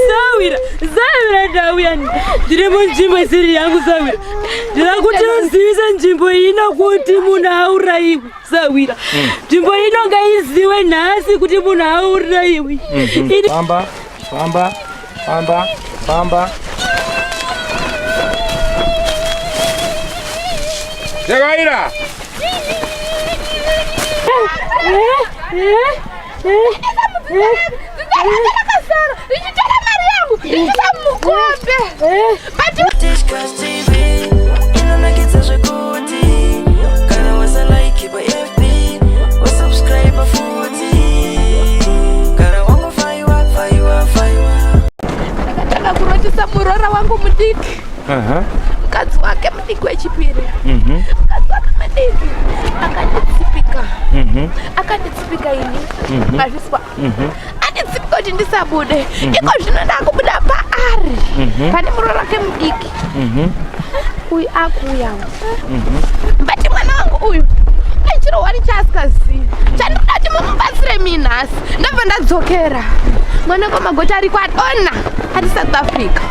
Sawira, sawira ndauya ndiri munzvimbo isiri yangu sawira. Ndira kuti uzivise nzvimbo ino kuti munhu aurayiwe sawira. Nzvimbo ino ngaiziwe nhasi kuti munhu aurayiwe. Ini Famba, famba, famba, famba. Jagaira! Rakasara richitora mari yangu richiisa mumukombe. Tishkas TV inonakidza zvekuti kana wasalike paFB wasubscribe futi kana wangofaiwa faiwa faiwa. Ndakatanga kurotesa muroora wangu mudiki, mukadzi wake mudiki wechipiri, mukadzi wake mudiki akanditsipika, akanditsipika ini mazviswa, anditsipika kuti ndisabude. Iko zvino ndakubuda paari, pane muroora wake mudiki uyu akuuyawo, but mwana wangu uyu achirohwa nechaasikazivi. Chandinoda kuti mumubatsire mi nhasi, ndabva ndadzokera, mwana kwamagoti ariko adona, ari South Africa,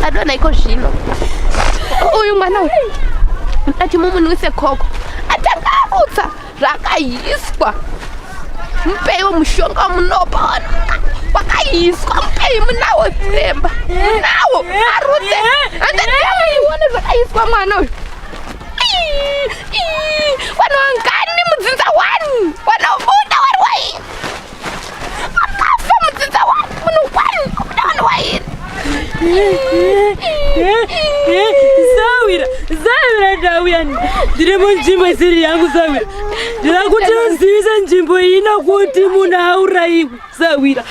adona iko zvino. Uyu mwana uyu ndati mumunwise koko, atanga arutsa zvakaiswa. Mupeiwo mushonga wamunopa wakaiswa, mupei, munawo chiremba, munawo, arutse andatiione zvakaiswa mwana uyu. Vanhu vangani mudzinza one vanobuda vari wairi vakafa? Mudzinza one, munhu one obuda vanhu wairi. Sawira, sawira ndauya ndiri munzvimbo isiri yangu sawira. Ndira kuti uzivise nzvimbo ino kuti munhu aurayiwe sawira.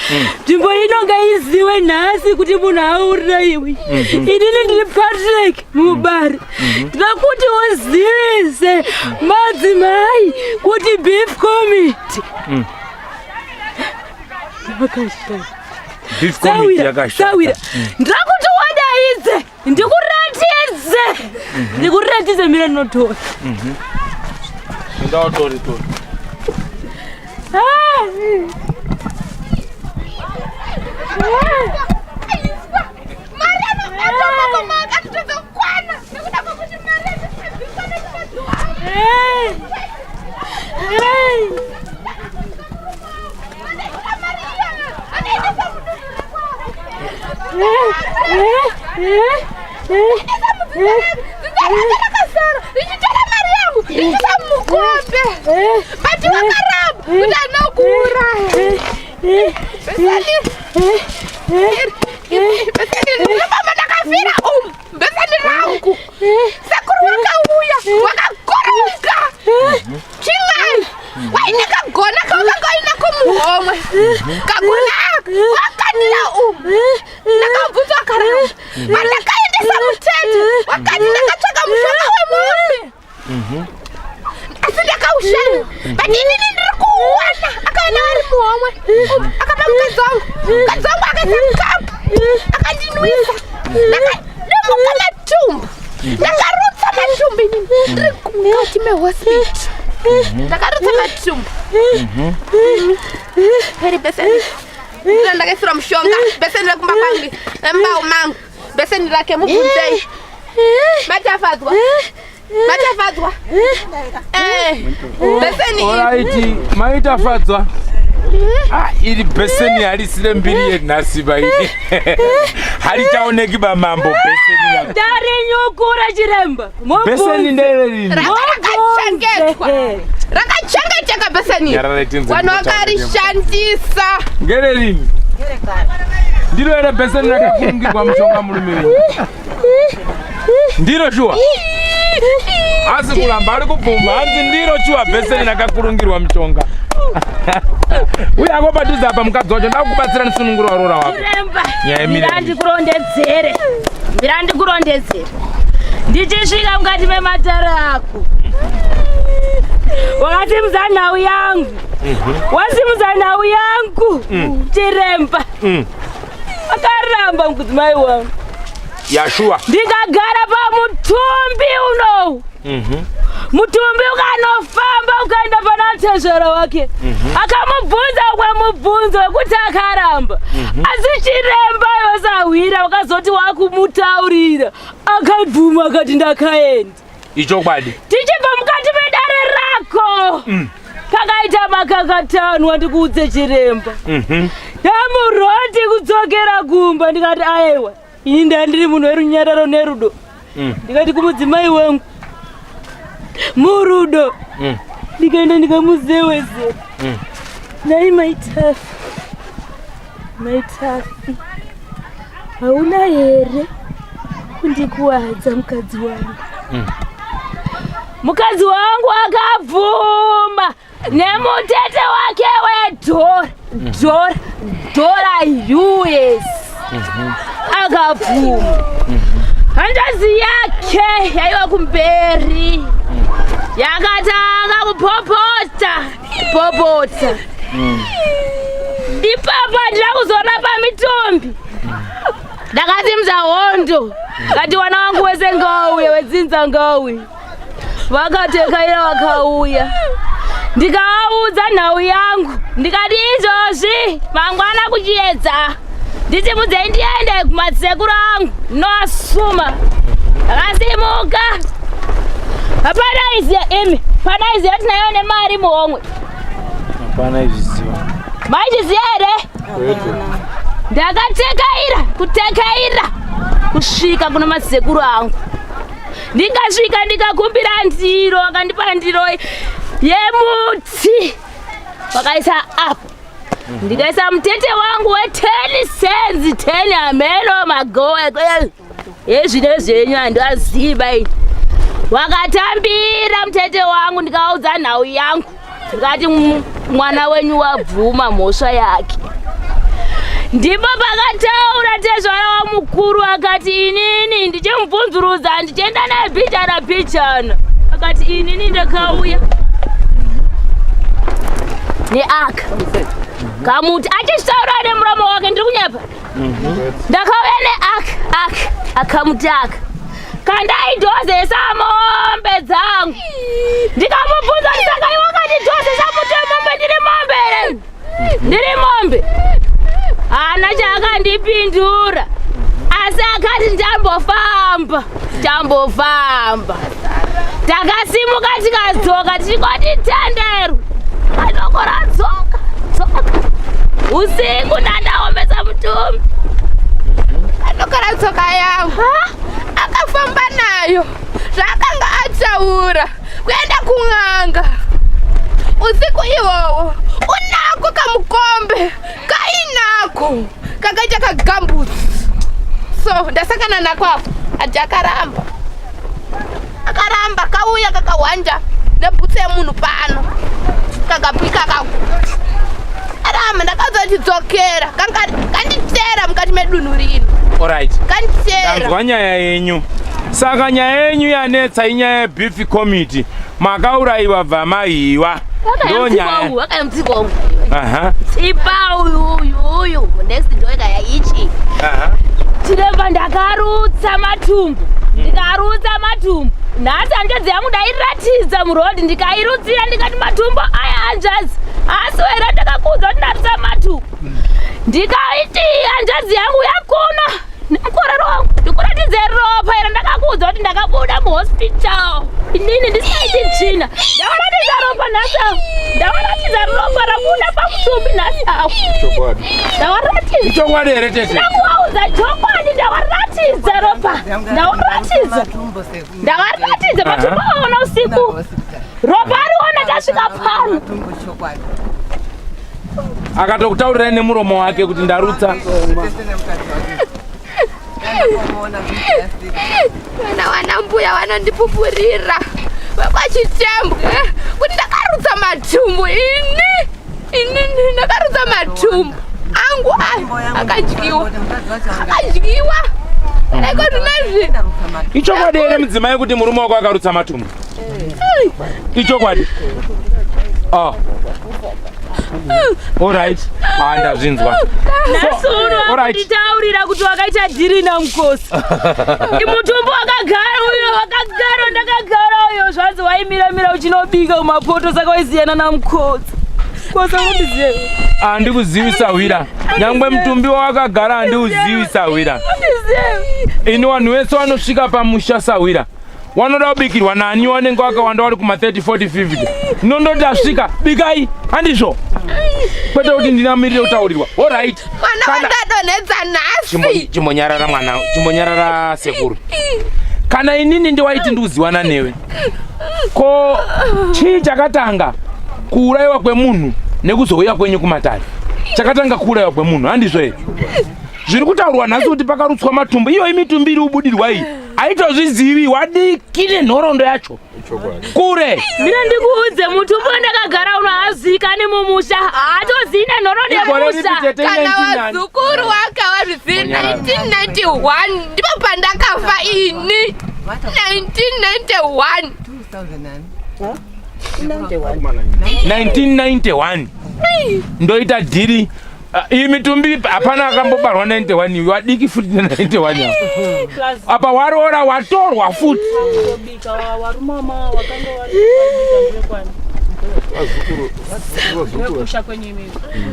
Nzvimbo ino ngaiziwe nhasi kuti munhu aurayiwe. Inini ndiri Patrick Mubari. Ndira kuti uzivise madzimai kuti beef committee yakashata. Beef committee Sawira, yakashata. sawira. Ndira kuti wadaidze, ndikuratidze, ndikuratidze, mira ndinotora. Enda utore tori. Ah! Mari anobata maoko mako anotadza kukwana nekuda kwekuti mari yandisabviswa nemukadzi wangu. Hey! Hey! Anoita mari iyoyo anoendesa mudunhu rekwavo. Rakasara richitora mari yangu richiisa mumukombe, but vakaramba kuti anokuuraya. Beseni ndinobaba, ndakafira umu beseni rangu. Sekuru wakauya wakakoronga chimai waine kagona kawakanga wainako muhomwe, kagona aka wakandira umu. Ndakabvunzwa, akaramba. Pandakaendesa mutete wakati ndakatsvaka mushonga wemombe asi ndakaushaya, but inini ndiri kuuwana. Akaenda vari muhomwe akapa mukadzi wangu, mukadzi wangu akaisa mukapu akandinwisa, ndakademuka matumbu, ndakarutsa matumbu. Inini ndiri mukati mehospital, ndakarutsa matumbu. Peri beseni ndiro ndakaisirwa mushonga, beseni rekumba kwangu, remubau mangu, beseni rake. Mubvunzei Matafadzwa, Matafadzwa. Beseni iri. Alright, maitafadzwa. Ah, iri bheseni harisire mbiri yenhasi ba iri. Harichaoneki bamambo bheseni rako. Ndarinyukura chiremba. Bheseni ndererini? Ranga rakachengetwa, rakachengeteka beseni iri. Nyarara tinze Vanhu ndikutaura. vakarishandisa. Ngererini? Ndiro here bheseni rakakurungirwa mushonga murume wenyu? Ndiro shuwa? Asi kuramba ari kubvuma, hanzi ndiro shuwa bheseni rakakurungirwa mushonga. Uye ako padhuze apa mukadzi wacho, ndakubatsira ndisunungura waroora wako. Chiremba, Nyaya imire. mira ndikurondedzere, mira ndikurondedzere. Ndichisvika mukati mematare ako, wakasimudza nhau yangu, wasimudza nhau yangu chiremba, akaramba mudzimai wangu. Yashuwa. Ndikagara pamutumbi unowu. Mutumbi ukanofamba ukaenda pana tezvara wake. Akamubvunza umwe mubvunzo wekuti akaramba. Asi chiremba yosahwira wakazoti wakumutaurira. Akabvuma akati ndakaenda. Ichokwadi. Tichibva mukati medare rako. Pakaita makakatanwa ndikuudze chiremba. Ndamuroti kudzokera kumba ndikati aiwa. Ini ndandiri munhu werunyararo nerudo. Ndikati kumudzimai wangu murudo. Ndikaenda ndikamuzewezera. Nhai maitafi. Maitafi. Hauna here kundikuwadza mukadzi wangu? Mukadzi wangu akabvuma nemutete wake wedhora dhora dhora US akabvuma. Hanzvadzi yake yaiva kumberi yakatanga kupopota popota. Ipapo handina kuzorapa mitombi. Ndakasimudza hondo kati wana wangu wese ngauye, wedzinza ngauye. Vakatekaira vakauya, ndikavaudza nhau yangu, ndikati izvozvi mangwana kuchiedza ndisimudzei ndiende kumasekuru angu noasuma. Akasimuka hapana iziya imi pana iziya tinayo nemari muhomwe. Hapana izviziva. Maizviziya here? Ndakatekaira kutekaira kusvika kuna masekuru angu. Ndikasvika ndikakumbira ndiro, akandipa ndiro yemuti vakaisa apo. Ndikaisa mutete wangu we10 cents 10 ameno magowe ezvine zvenyu handivaziva ini. Wakatambira mutete wangu ndikaudza nhau yangu, ndikati mwana wenyu wabvuma mhosva yake. Ndipo pakataura tezvara wamukuru akati inini ndichimubvunzurudza ndichienda naye pichana pichana, akati inini ndakauya neaka kamuti achitaura nemuromo wake, ndiri kunyepa? Ndakauya neaka aka akamuti aka kandaidhozesa mombe dzangu. Ndikamubvunza kuti saka iwe wakandidhozesa muti wemombe, ndiri mombe here? Ndiri mombe? Haana chaakandipindura, asi akati ndambofamba tambofamba. Takasimuka tikadzoka tichingoti tenderu anokora tsoka tsoka usiku ndandaombesa mutumbi. Anokora tsoka yangu akafamba nayo zvaakanga ataura kuenda kun'anga usiku iwowo. Unako kamukombe kainako kakaita kagambutsi, so ndasangana nako apo ati akaramba akaramba kauya kakahwanja nebhutsu yemunhu pano kakapwika kako aramba. Ndakazochidzokera kanditera mukati medunhu rino. Alright. Kanditera. Ndanzwa nyaya yenyu. Saka nyaya yenyu yanetsa inyaya yebeef committee. Makaurayiwa bva maiwa. Ndo nyaya. Wakaya mutsiko wangu. Tsipa uyu uyu uyu next door yaichi. Chiremba, ndakarutsa matumbu, ndikarutsa matumbu. Nhasi hanzvadzi yangu ndairatidza murodhi, ndikairutsira ndikati matumbu aya hanzvadzi asi wera ndakakuudza kuti ndarutsa matumbu. Ndikaiti hanzvadzi yangu yakuna nemukororo wangu ndikuratidze ropa iro ndakakuudza kuti ndakabuda muhospital inini ndisaiti tsvina. Ndavaratidza ropa nhasi avo, ndavaratidza ropa rabuda pamutumbi nhasi avo ndavaratidza. Ichokwadi here tete? Ndakuvaudza chokwadi, ndavaratidza ropa, ndavaratidza, ndavaratidza matumbu aona usiku ropa ariona tasvika pano. Akatokutaurirai nemuromo wake kuti ndarutsa. Vana vana mbuya vanondipupurira vekwachitembwe kuti ndakarutsa matumbu ini inini ndakarutsa matumbu angu aya akadyiwa akadyiwa eko ndinazvi. Ichokwadi here mudzimai kuti murume wako akarutsa matumbu? Ichokwadi? Oh. Alright. Ah, ndazvinzwa. Nhasi uno Alright. akunditaurira kuti wakaita dhiri namukosi. Imutumbu wakagara uyo wakagara ndakagara uyo zvanzi. Hanzi waimiramira uchinobika kumapoto saka waisiyana namukotsa. Kosa unondiziva. Handikuzivi sahwira. Nyangwe mutumbi wawakagara handiuzivi sahwira. Undizive. Ini vanhu vese vanosvika pamusha sahwira wanoda kubikirwa nani wanenge wakawanda wari kuma 30 40 50 ndinondoti asvika bikai handizvo kwete kuti ndinamirire kutaurirwa orit Mwana wandadonhedza nhasi. chimbonyarara mwana chimbonyarara sekuru kana inini ndiwaiti ndikuziwana newe ko chii chakatanga kuurayiwa kwemunhu nekuzouya kwenyu kumatare chakatanga kuurayiwa kwemunhu handizvo here zviri kutaurwa nhasi kuti pakarutswa matumbu iyoyi mitumbi iri kubudirwa iyi haitozvizivi wadiki nenhoroondo yacho kure Mira ndikuudze mutumbi wandakagara uno haazikani mumusha. Haatozivi nenhoroondo Igore ripi yemusha. tete Kana 19 vazukuru wakawazvizivi 1991 ndipo pandakafa ini. 1991. 1991 ndoita dhiri. Ah, iyi mitumbi hapana akambobarwa 91 iyi wadiki futi ne 91 apa apa waroora watorwa futi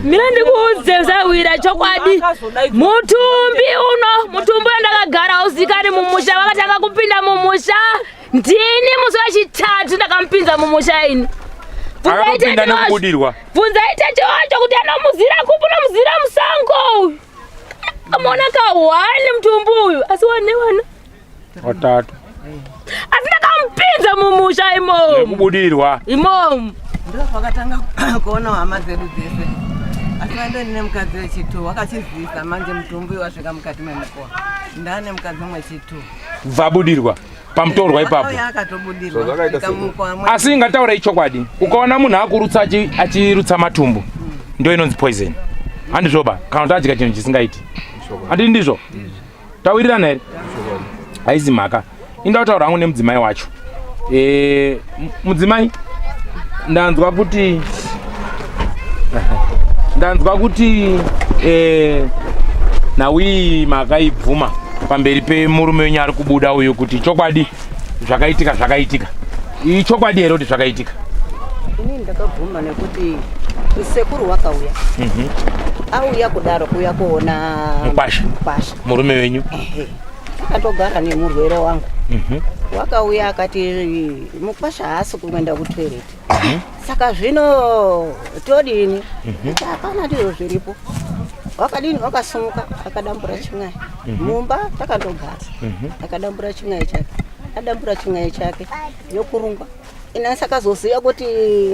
Mira ndikuudze sahwira chokwadi. Mutumbi uno, mutumbi wandakagara hauzikani mumusha. Vakatanga kupinda mumusha. Ndini musi wechitatu ndakamupinza mumusha ini. Bvunzai akatopinda tete wacho. nekubudirwa Bvunzai tete wacho kuti anomuzira kupi unomuzira musango uyu. Akamuona kahwani mutumbi uyu asi wane wana. watatu Asi ndakamupinza mumusha imomo. nekubudirwa Imomo. Ndo pakatanga kuona hama dzedu dzese asi vandoni nemukadzi wechitu wakachizivisa manje mutumbi wasvika mukati memukowa ndane mukadzi wechitu bvabudirwa pamutorwa ipapo Akauya akatobudirwa Zvazvakaita svika sekuru. mumukowa mwe- asi ingataura ichokwadi ukaona munhu akurutsa achirutsa matumbu ndo inonzi poison handizvoba kana kuti adya chinhu chisingaiti handii ndizvo tawirirana here haizi mhaka inda kutaura hangu nemudzimai wacho e, mudzimai ndanzwa kuti ndanzwa kuti e, nhau iyi makaibvuma pamberi pemurume wenyu ari kubuda uyu kuti chokwadi zvakaitika zvakaitika ichokwadi here kuti zvakaitika Inini ndakabvuma nekuti sekuru wakauya auya kudaro kuuya kuona Mukwasha. mukwasha murume wenyu Ehe. Akatogara nemurwere wangu wakauya akati mukwasha haasi kuenda kutoilet saka zvino todini Ndikati, hapana ndizvo zviripo wakadini wakasumuka akadambura chin'ai mumba takandogara akadambura chin'ai chake adambura chin'ai chake yokurungwa ina sakazoziva kuti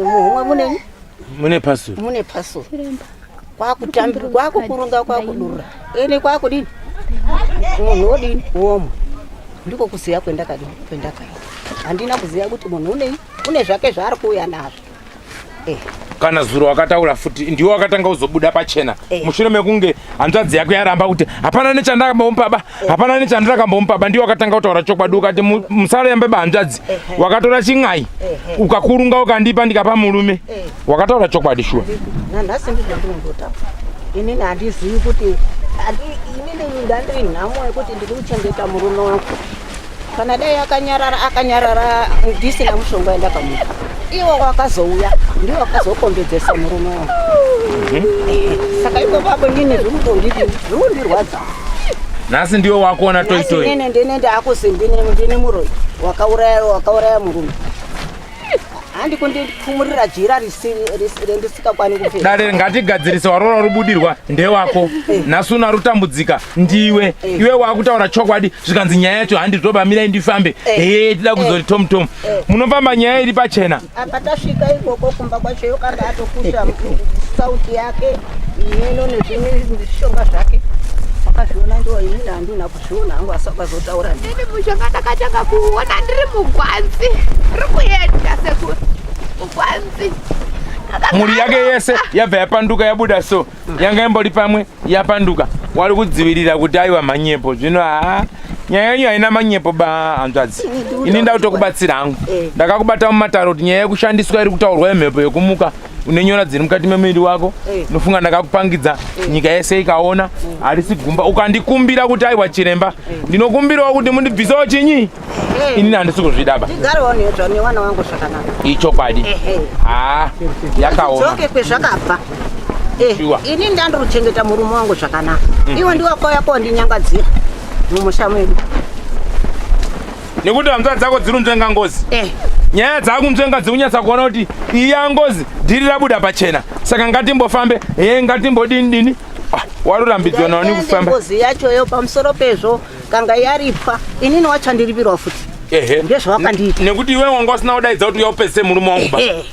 muhomwe muneni mune pasuru mune pasuru kwakutambira kwakukurunga kwakudurura ene kwakudini munhu wodini womwe ndiko kuziva kwendakadini kwendakaita handina kuziva kuti munhu unei une zvake zvaari kuuya nazvo Eh, kana zuro wakataura futi ndiwe wakatanga kuzobuda pachena Eh. mushure mekunge hanzvadzi yako yaramba kuti hapana nechandakambomupaba hapana nechandakambomupa ndiwe wakatanga kutaura chokwadi ukati musarembe bahanzvadzi Ehe. wakatora chin'ai Ehe. ukakurunga ukandipa ndikapa murume Eh. wakataura chokwadi shuwa nanhasi ndizvo ndinondotaura inini handizivi kuti inini ndandiri nhamo yekuti ndiri kuchengeta murume wangu kana dai akanyarara akanyarara ndisina mushonga wandakamupa iwo wakazouya ndiwo wakazokombedzesa murume wangu Ehe, saka ipo papo inini zvirikundidi zvirikundirwadza nhasi ndiwe wakuona Nhasi toitoi inini ndine ndaakuzi ndine muroyi wakauraya wakauraya murume handi kundikumurira jira rendisingakwani kupfeka dare ngatigadzirise warora rubudirwa ndewako nhasi una rutambudzika ndiwe Eh. iwe wakutaura chokwadi zvikanzi nyaya yacho handizvoba mirai ndifambe Eh. hee tida kuzoti tomutomu Eh. munofamba nyaya iri pachena apa tasvika ikoko kumba kwacho yokanga atokusha sauti yake meno nezvimishonga zvake wakazviona ndiwo inini handina kuzviona hangu asi wakazotaura ndi Ndini mushonga ndakatanga kuuona ndiri mugwanzi. Ndiri kuenda sekuru. Mugwanzi. mhuri yake yese yabva yapanduka yabuda so yanga imbori pamwe yapanduka wari kudzivirira kuti aiwa manyepo zvino haa nyaya yenyu haina manyepo ba hanzvadzi ini ndakutokubatsira hangu Eh. ndakakubata mumataro kuti nyaya yekushandiswa iri kutaurwa yemhepo yekumuka Une nyora dziri mukati memuviri wako. Eh. Unofunga ndakakupangidza nyika yese ikaona harisi gumba. Ukandikumbira kuti aiwa chiremba, ndinokumbirawo kuti mundibvisewo chinyi. Inini handisi kuzvidaba. Ndigarewo nezva newana wangu zvakanaka. Ichokwadi. Ehe. Ah, yakaoma. Dzoke kwezvakabva. Eh, Sure. ini ndandiri kuchengeta murume wangu zvakanaka. Iwe ndiwe wakauya kondinyangadzira mumusha medu. Nekuti hanzvadzi dzako dziri kunzvenga ngozi. Eh, Nyaya dzakunzvenga dzikunyatsa kuona kuti iyi yangozi dhiri rabuda pachena, saka ngatimbofambe he, ngatimbodini dini. Ah, warurambidzwa nawo Ngaitende nekufamba. Ngozi yachoyo pamusoro pezvo kanga yaripwa, inini wacho ndiripirwa futi. Ehe. Ndezvawakandiita. Nekuti iwe wanga usina kudaidza kuti uya upedzise murume wangu ba. Eh.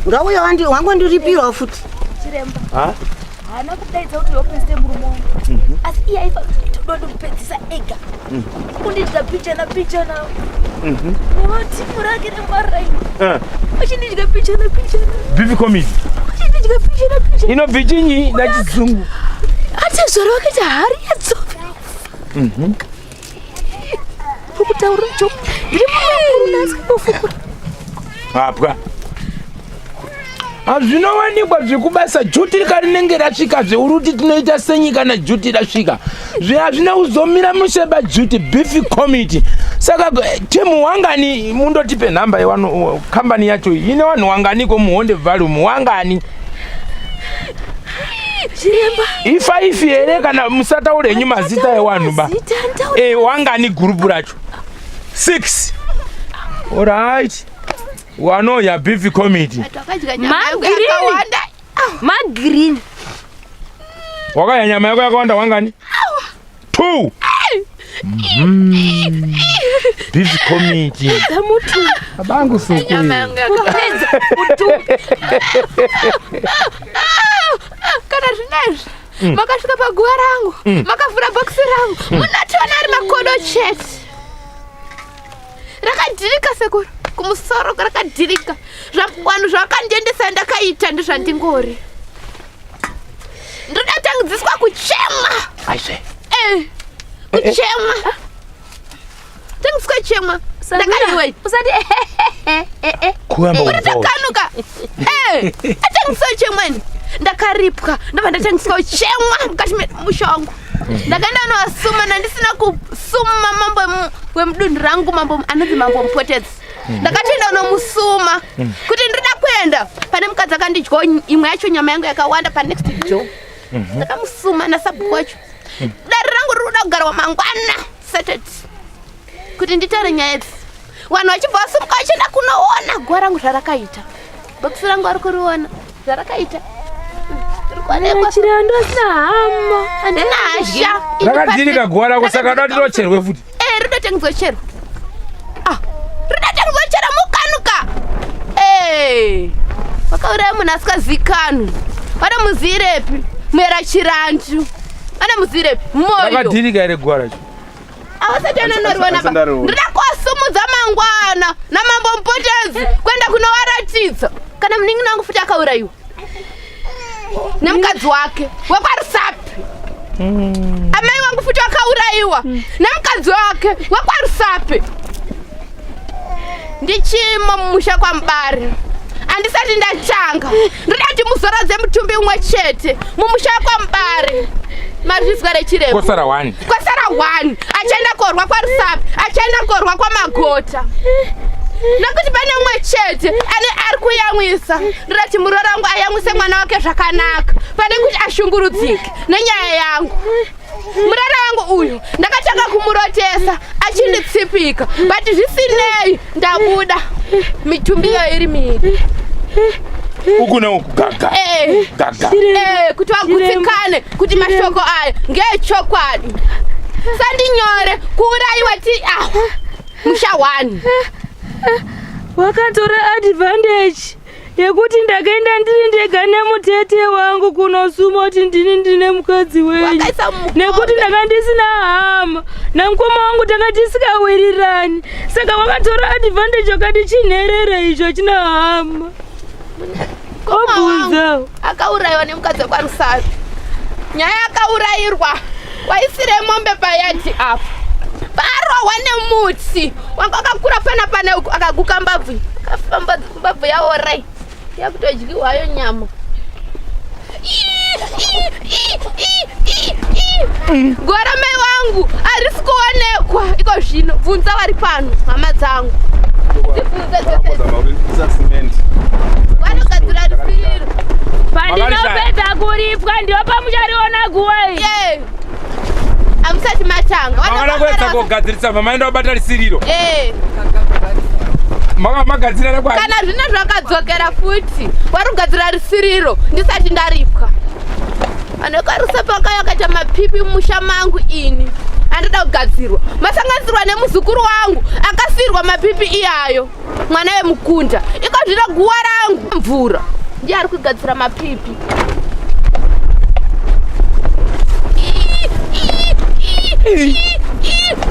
Ngauya wandi wangondiripiwa futi. Chiremba Ha? haana kudaidza kuti wapedzise murume wangu, asi iye aifa toda ndimupedzisa ega, kundidya pichana pichana nevatimu rake nemaraini. Achindidya pichana pichana. Beef comedy. Achindidya pichana pichana. Inobvi chinyi nachizungu? Atezvara wakaita hari yadzovi ukutaura cho ndiri mukuru nhasi kufukura. Hapwa hazvinowanikwa zvekubasa. Juti karinenge rasvika zveuruti tinoita senyi kana juti rasvika? Hazvina kuzomira museba juti beef committee. Saka timu wangani? Mundotipe nhamba yewanu kambani yacho iyi ine vanhu wanganiko muHonde Valley wangani? Chiremba. Ifaifi here? Kana musataure henyu mazita ewanhu ba. Zita nditaure. Wangani gurupu racho? 6. Alright, wanoya beef committee. Takadya nyama yangu Magreen. yakawanda. Magreen. Wakaya nyama yako yakawanda wangani? Two. Beef committee. Mutu. Abangu suku. Nyama yangu yakawanda. Kupedza mutumbi. Kana zvinezvi makasvika paguva rangu, makavhura bhokisi rangu, munatoona ari makodo chete. Rakadhirika sekuru, kumusoro rakadhirika. Vanhu zvavakandiendesa ndakaita ndezvandingori ndoda tangidziswa kuchemwa. Aishe. Eh, kuchemwa, tangidziswa kuchemwa ndakaiwei. Usati. Kuyamba kubvawo. Takanuka atangiswa chemweni, ndakaripwa, ndobva ndatangiswa kuchemwa mukati memusha wangu. Ndakaenda novasuma nandisina kusuma mambo wemudunhu rangu, mambo anonzi Mambo Mupotedzi. Ndakatoenda unomusuma kuti ndinoda kuenda pane mukadzi akandidyawo imwe yacho nyama yangu yakawanda panext door. Ndakamusuma nasabhuku wacho. Dare rangu riri kuda kugarwa mangwana Saturday kuti nditaure nyaya idzi. Vanhu vachibva vasumuka vachienda kunoona guva rangu zvarakaita. Bhokisi rangu vari kuriona zvarakaita. Riri kuonekwa. Chirando asina hama. Handina hasha. Rakadhirika guva rako, saka da tirocherwe futi. Eh, rinotengeswa chero. Ah, rinotengeswa chero mukanuka. Eh, vakauraya munhu asikazikanwi. Vanomuzirepi? Mera Chirandu vanomuzirepi? Moyo. Rakadhirika here guva racho? Avasati anonorwa naba. Asandariona. Ndoda kuwasumudza mangwana naMambo Mupotedzi kuenda kunovaratidza. Kana munin'ina wangu futi akaurayiwa nemukadzi wake wekwaRusapi. Amai wangu futi wakaurayiwa nemukadzi wake wekwaRusapi. Ndichimo mumusha kwaMubari, handisati ndatanga. Ndoda kuti muzorodze mutumbi umwe chete mumusha kwaMubari. Mazvizwa rechiremba? Kosara 1. Kwasara 1 achaenda korwa kwaRusapi, achaenda korwa kwaMagota, nekuti pane umwe chete ane ari kuyamwisa. Ndodati muroora wangu ayamwise mwana wake zvakanaka pane kuti ashungurudzike nenyaya yangu. Murara wangu uyu ndakatanga kumurotesa achinditsipika, but zvisinei ndabuda mitumbi iyo iri miiri. Uku neuku gaga. Eh. Gaga. Eh, kuti vagutsikane kuti mashoko aya ngeechokwadi. Sandinyore kuurayiwa ti ah, musha 1. Wakatora advantage yekuti ndakaenda ndiri ndega nemutete wangu kunosuma kuti ndini ndine mukadzi wenyu. Wakaisa mukombe. Nekuti ndanga ndisina hama namukoma wangu, tanga tisikawirirani, saka wakatora advantage wakati chinherera icho china hama. Mukoma wangu Obvunza. akaurayiwa nemukadzi wekwaRusapi. Nyaya yakaurayirwa waisire mombe payadhi apo, parohwa nemuti wanga wakakura pana pane uku, akaguka mbabvu, akafamba mbabvu yaorai. Yakutodyiwayo nyama. Gora mai wangu harisi kuonekwa iko zvino. Bvunza vari pano hama dzangu. Dzibvunze dzese. Vanogadzira risiriro. Pandinopedza kuripwa ndiwo pamuchariona guwa iri. Ye. Hamusati matanga. Makada kuedza kugadzirisa mamaenda kubata risiriro. Eh. Magadzira kwa. Kana zvino zvakadzokera futi. Wari kugadzira risiriro ndisati ndaripwa. Anokarisa paka yakaita mapipi mumusha mangu ini. Andoda kugadzirwa. Masanganisirwa nemuzukuru wangu akasirwa mapipi iyayo. Mwana wemukunda. Iko zvino guwa rangu mvura. Ndiye ari kugadzira mapipi.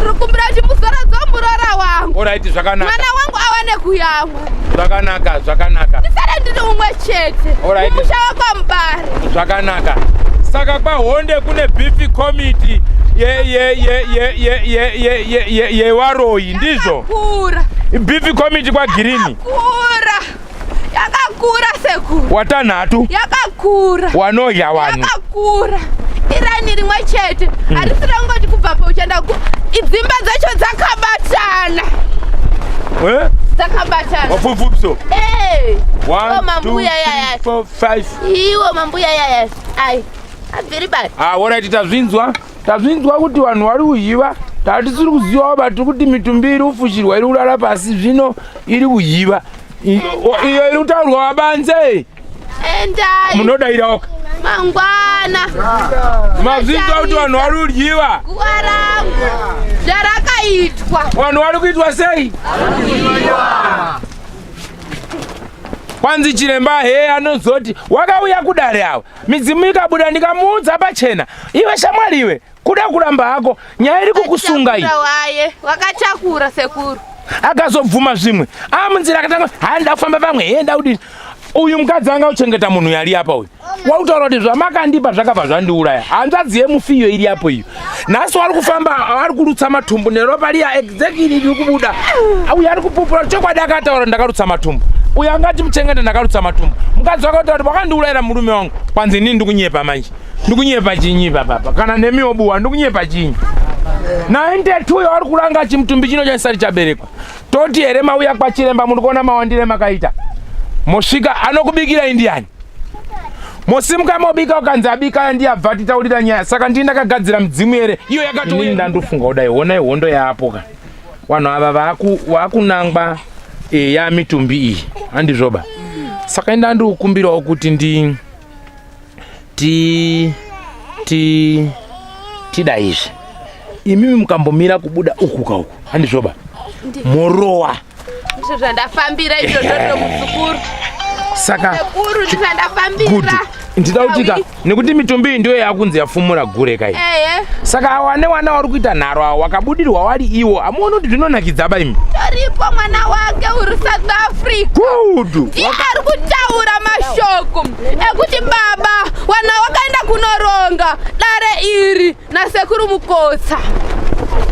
Rukumbira kuti muzorodza muroora wangu. Alright, zvakanaka. Mwana wangu awane kuyamwa. Zvakanaka, zvakanaka. Ndisare ndiri umwe chete. Alright. Mumusha wekwaMubare. Zvakanaka. Saka kwaHonde kune beef committee ye ye ye ye ye ye ye ye ye yewaroyi ndizvo. Yakakura. Beef committee kwa Girini. Yakakura. Yakakura sekuru. Watanhatu. Yakakura. Wanodya vanhu. Yakakura. Irani rimwe chete. Harisi rangoti kubva pa uchienda ku dzimba dzacho dzakabatana. Eh? Dzakabatana. Wapfupfupso. Eh. 1 2 mambuya yaya. 3 4 5. Iwo mambuya yaya. Ai. Abviri bari. Ah, alright tazvinzwa. Tazvinzwa kuti vanhu vari kuyiva. Tatisiri kuziva but kuti mitumbi iri kufushirwa iri kurara pasi zvino iri kuyiva. Iyo iri kutaurwa vabanze. Endai. Munodairawo. Mangwana. Mazvinzwa kuti vanhu vari kudyiwa. Guva rangu zvarakaitwa. Vanhu vari kuitwa sei? Kwanzi chiremba he anozoti wakauya kudare ava midzimu ikabuda ndikamuudza pachena iwe shamwari iwe kuda kuramba hako nyaya iri kukusunga iyi. Waye wakatakura sekuru. Akazobvuma zvimwe amunzira akatanga haa nda kufamba pamwe he nda kudini. Uyu mukadzi anga uchengeta munhu yari apa uyu wakutaura kuti zvamakandipa zvakabva zvandiuraya. Hanzvadzi yemufi iyo iri apo iyo nhasi wari kufamba ari kurutsa matumbu neropa riya exactly riri kubuda. Uyu ari kupupura chokwadi akataura ndakarutsa matumbu. Uyu angati muchengete ndakarutsa matumbu. Mukadzi wakataura kuti wakandiurayira murume wangu. Kwanzi inini ndikunyepa manje. Ndikunyepa chinyi papa kana nemiwo buwa ndikunyepa chinyi. 92 yaari kuranga chimutumbi chino chisati chaberekwa. Toti here mauya kwachiremba muri kuona mawandire makaita. Mosvika anokubikira indiani. Mosimuka mobika ukanzi abika ndiye abva titaurira nyaya. Saka ndini ndakagadzira mudzimu here? Iyo yakati ndandofunga kudai honai hondo yaapo ka. Vanhu ava vakunangwa ya mitumbi iyi. Handizvoba. Saka enda ndikukumbirawo kuti ndi ti ti tida izvi. Imimi mukambomira kubuda uku ka uku. Handizvoba. Morowa. Ndizvo zvandafambira izvozvo ndo muzukuru. Saka Sekuru ndizvo zvandafambira. good. Ndida kuti ka nekuti mitumbi iyi ndiyo yakunzi yafumura gure kai. Ehe. Saka awa newana wari kuita nharo awa wakabudirwa wari iwo amuoni kuti zvinonakidza ba imi. Toripo mwana wake uri South Africa. Good. Ndiye ari kutaura mashoko ekuti baba wana wakaenda kunoronga dare iri nasekuru Mukotsa.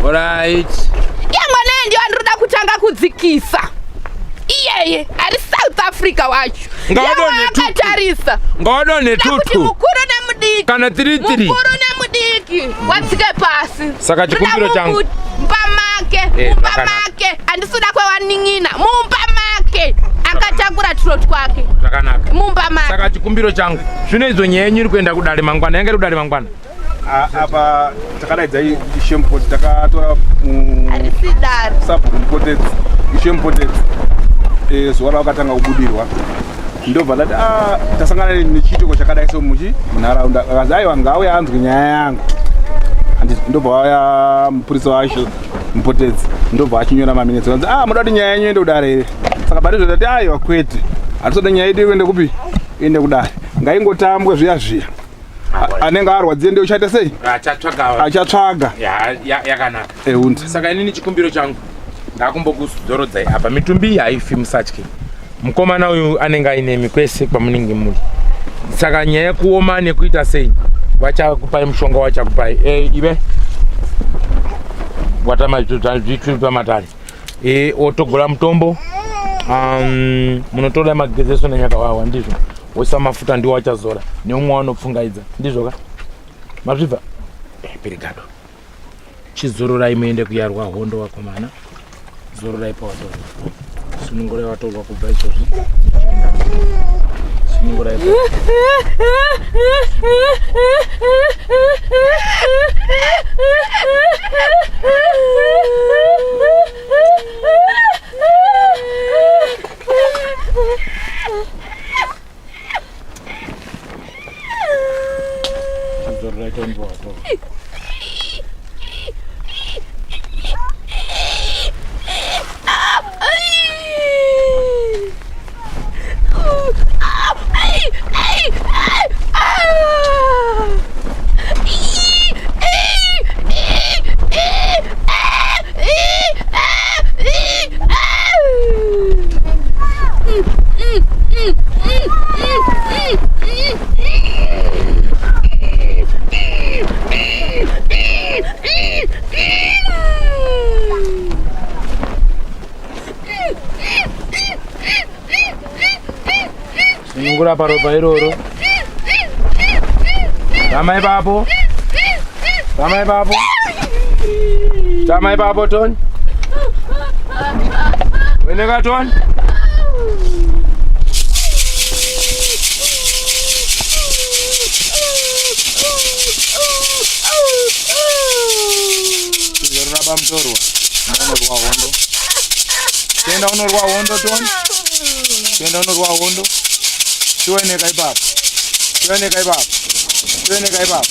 Alright. Iye mwana iye ndiye andinoda kutanga kudzikisa. Iyeye ari South Africa wacho. Ngawadonhe tutu. Akatarisa. Ngawadonhe Kuti tutu. mukuru nemudiki. Kana 3 3. Mukuru nemudiki wadzike pasi. Saka chikumbiro changu. Mumba make, mumba make. Handisi kuda kwewanin'ina. Mumba make. Akatakura turo twake. Zvakanaka. Mumba make. Saka chikumbiro changu. Zvino idzo nyaya yenyu iri kuenda kudare mangwana. Yanga iri kudare mangwana. Apa takadaidza ishe Mupotsi takatora Harisi dare. sabhuku Mupotedzi ishe Mupotedzi zuva ravakatanga kubudirwa ndobva ndati tasangana nechiitiko chakadai so muchi munharaunda akanzi aiwa ngauya anzwe nyaya yangu. Ndobva wauya mupurisa wacho Mupotedzi ndobva achinyora maminitsi akanzi muda kuti nyaya yenyu iende kudare here? Saka patizvo ndati aiwa kwete hatisoda nyaya yedu iende kupi iende kudare ngaingotambwe zviya zviya. Anenge arwadziye ndiye uchaita sei? Achatsvaga. Achatsvaga. Yakanaka. Eunza. Saka inini chikumbiro changu ndakumbokuzorodzai apa mitumbi iyi haifi musatye. Mukomana uyu anenge aine kwese kwamunenge muri. Saka nyaya yekuoma nekuita sei vachakupai mushonga wachakupai. Ive watama zvituri pamatare. Otogola mutombo. Um, munotora magezeso nenyakawawa ndizvo woisa mafuta ndiwo achazora neumwe wanopfungaidza ndizvo ka mazvibva eh, pirigado chizororai muende kuyarwa hondo vakomana zororai pawatorwa sunungurai watorwa kubva izvozvi sunungurai Chizororai tonzwa watorwa. Sunungura paropa iroro. Tama ipapo. Tama ipapo. Tama ipapo Tony. Weneka Tony. Zorora pamutorwa. Unorwa hondo. Tenda unorwa hondo Tony. Tenda unorwa hondo. Chiweneka ipapo. Chiweneka ipapo. Chiweneka ipapo.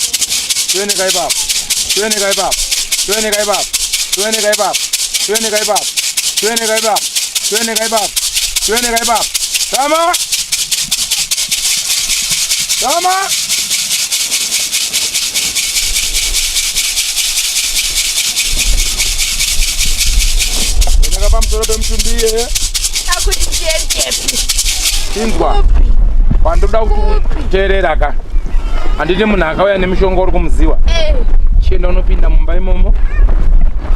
Chiweneka ipapo. Chiweneka ipapo. Chiweneka ipapo. Chiweneka ipapo. Chiweneka ipapo. Chiweneka ipapo. Chiweneka ipapo. Chiweneka ipapo. Tama. Tama. Weneka pamusoro pemutumbi iye. Akuti ndiendepi? Inzwa. Pandoda kuti uteerera ka. Handiti munhu akauya nemishonga uri kumuziwa. Eh. Chienda unopinda mumba imomo.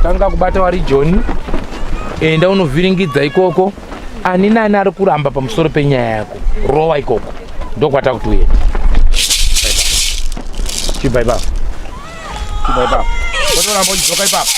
Tanga kubata wari Joni. Enda unovhiringidza ikoko. Ani nani ari kuramba pamusoro penyaya yako. Rowa ikoko. Ndokwata kuti uende. Chibva ipapo. Chibva ipapo. Wotoramba uchidzoka ipapo.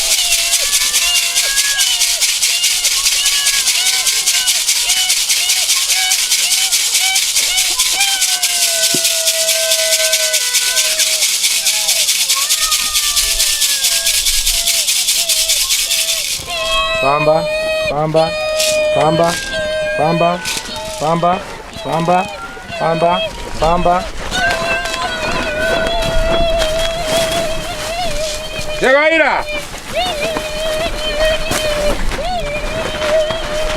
Famba, famba, famba, famba, famba, famba, famba, famba. Tekaira.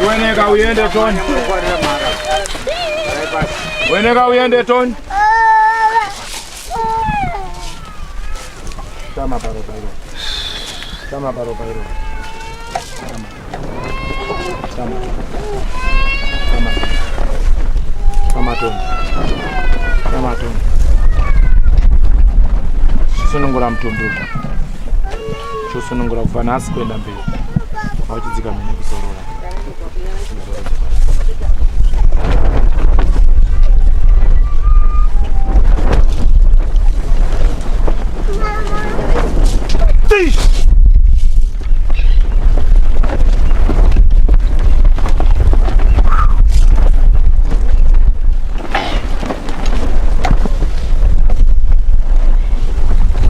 Ueneka uende Tony. Ueneka uende Tony. Tama paro paro. Tama paro paro. Tama. Tama. Tama. Tama Tony. Tama Tony. Sunungura mutumbi uyu. Chosunungura kubva nhasi kuenda mberi. Wachidzika mene kuzorora.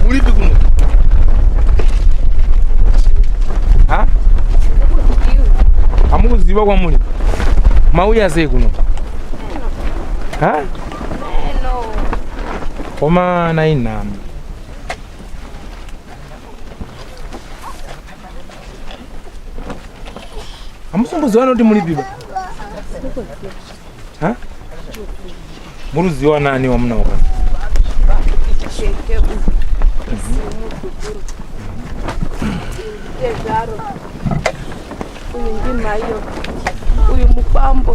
Muripi kuno? Ha? Hamukuziva kwamuri? Mauya sei kuno? Ha? Komana inhamo. Hamusomboziva noti muripi ba? Ha? Muruziwa nani wamunawo pano? Tezvaro uyu ndimaiyo uyu mukwambo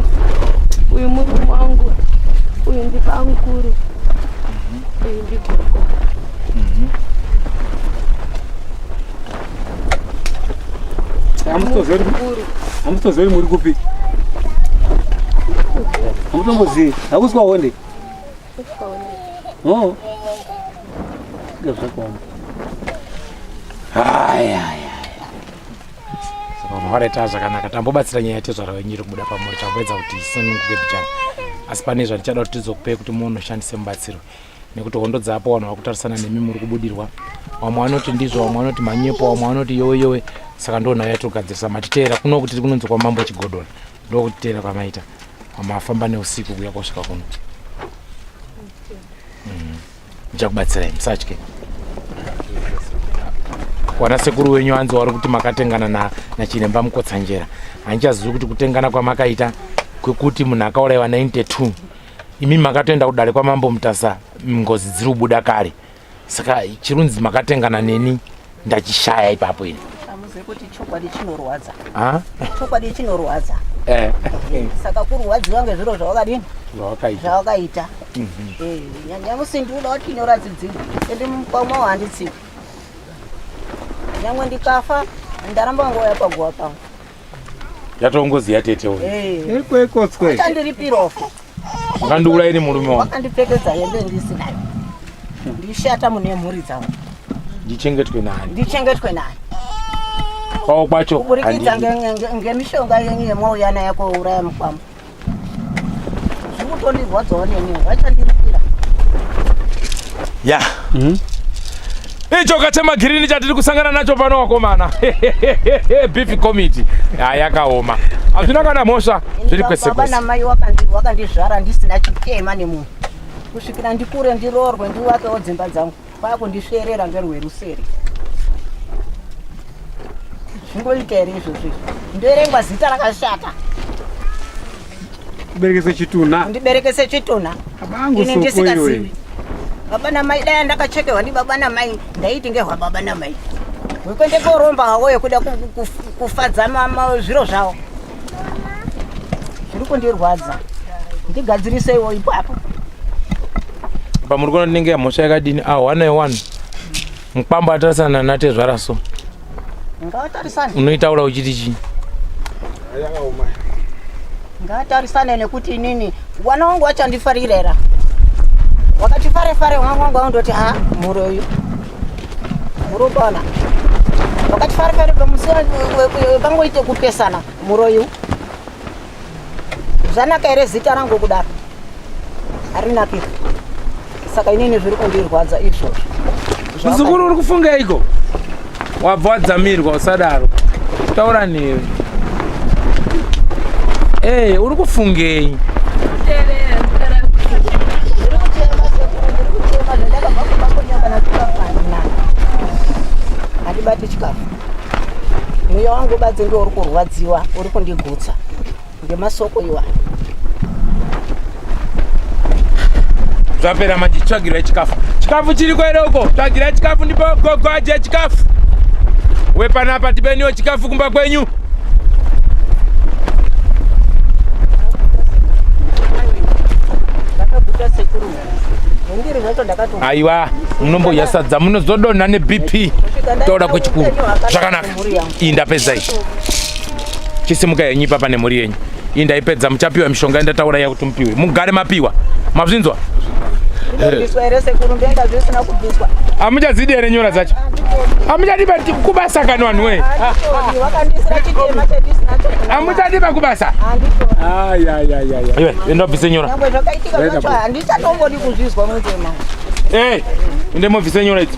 uyu murume wangu uyu ndibamukuru uyu ndigogo. Hamusitozivi muri kupi? Hautombozivi. Hakusi kwahonde. Oh. Inga zvakaoma. Haya haya. Saka vanhu varaita zvakanaka tambobatsira nyaya yatezvara wenyu iri kubuda pamuri tamboedza kuti isununguke mbichana. Asi pane zvandichada kuti tizokupei kuti munoshandise mubatsiro. Nekuti hondo dzapo vanhu vakutarisana nemi muri kubudirwa. Vamwe vanoti ndizvo, vamwe vanoti manyepo, vamwe vanoti yowe yowe. Saka ndo nhau yatogadzirisa matiteera kuno kuti tiri kunonzi kwaMambo Chigodora. Ndokutiteera kwamaita. Mafamba neusiku kuya kosvika kuno. Ndichakubatsirai musatye. Wana sekuru wenyu hanzi wari kuti makatengana na nachiremba Mukotsanjera. Handichazivi kuti kutengana kwamakaita kwekuti munhu akauraiwa 92 imi makatoenda kudare kwamambo Mutasa ngozi dziri kubuda kare. Saka chirunzi makatengana neni ndachishaya ipapo ini. Amuzivi kuti chokwadi chinorwadza. Ah? Chokwadi chinorwadza. Eh. Saka kurwadziwa ngezviro zvawakadini? Zvawakaita. Zvawakaita. Eh, nyamusi ndinoda kuti nyora dzidzidzi. Ende mukwama handitsiki. Nyangwe ndikafa ndaramba ngouya paguva pangu. Yatongozi yatete uyu. Eh. Ekwekotswe. Achandiripirawo. Wakandiurayira murume wangu. Wakandipfekedza hembe ndisinayo. Ndishata mune mhuri dzangu. Ndichengetwe nani? Ndichengetwe nani? Kwawo kwacho. Kuburikidza handidi. ngemishonga yenyu yemwauya nayo kouraya mukwambo. Zviri kutondirwadzawo neniwo vachandiripira. Ya. Ichoka chemagirini chatiri kusangana nacho pano wakomana. Beef committee. Ya yakaoma. Hazvina kana mhosva. Zviri kwese Baba kwese. namai wakandizvara ndisina chitema nemunhu. Kusvikira ndikure ndiroorwe ndivakewo dzimba dzangu. Kwakundisverera ngerweruseri. Zvingoita here izvozvo izvi? Ndoerengwa zita rakashata. Kuberekese chitunha. Ndiberekese chitunha. Abangu Ini soko ndisingazivi. iwe. Baba namai dai ndakachekewa ndibaba namai ndaiti ngehwa baba namai. Wekuende koromba hawo yekuda kufadza zviro zvavo. Zviri kundirwadza. Ndigadziriseiwo ipapo. Pamuri kuona ndinenge mhosva yakadini? Ah, one one. Mukwambo atarisana natezvara so. Ngavatarisane. Unoitaura uchiti chii? Yakaoma. Ngatarisane nekuti inini wana wangu wachandifarira era. Wakati fare fare mwana wangu andoti ha muroyi. Murobana. Wakati fare fare pamusi pangoite kupesana muroyi. Zvanaka here zita rangu kudaro? Harinaki. Saka inini zviri kundirwadza izvozvo. Muzukuru uri kufungeiko? Wabva wadzamirwa usadaro. Taura newe. Eh, uri kufungei? Handibati chikafu. Mweya wangu badzi ndiwo uri kurwadziwa, uri kundigutsa ngemasoko iwayo. Zvapera manje, tsvagirai chikafu. Chikafu chiriko here uko? Tsvagirai chikafu ndipo gogo adye chikafu. Wepanapa tipeniwo chikafu kumba kwenyu. Ndakaguta sekuru. Zvindiri zvacho ndakato. Aiwa, munombodya sadza munozodonha neBP. Toda kwechikuru. Zvakanaka. Iyi ndapedza iyi. Chisimuka yenyu ipapa nemhuri yenyu. Iyi ndaipedza, muchapiwa mishonga yandataura iya kuti mupiwe. Mugare mapiwa. Mazvinzwa? Ndinobviswa here sekuru ndoenda zvisina kubviswa. Hamuchadzidi here nyora dzacho? Hamuchadi kubasa kani vanhu wee? Handitodi, wakandisira chitema chandisinacho. Hamuchadi kubasa? Handitodi. Ayayayaya. Iwe, enda ubvise nyora. Nyangwe zvakaitika zvacho handichatombodi kuzvizwa munzema. Eh, ende mubvise nyora idzo.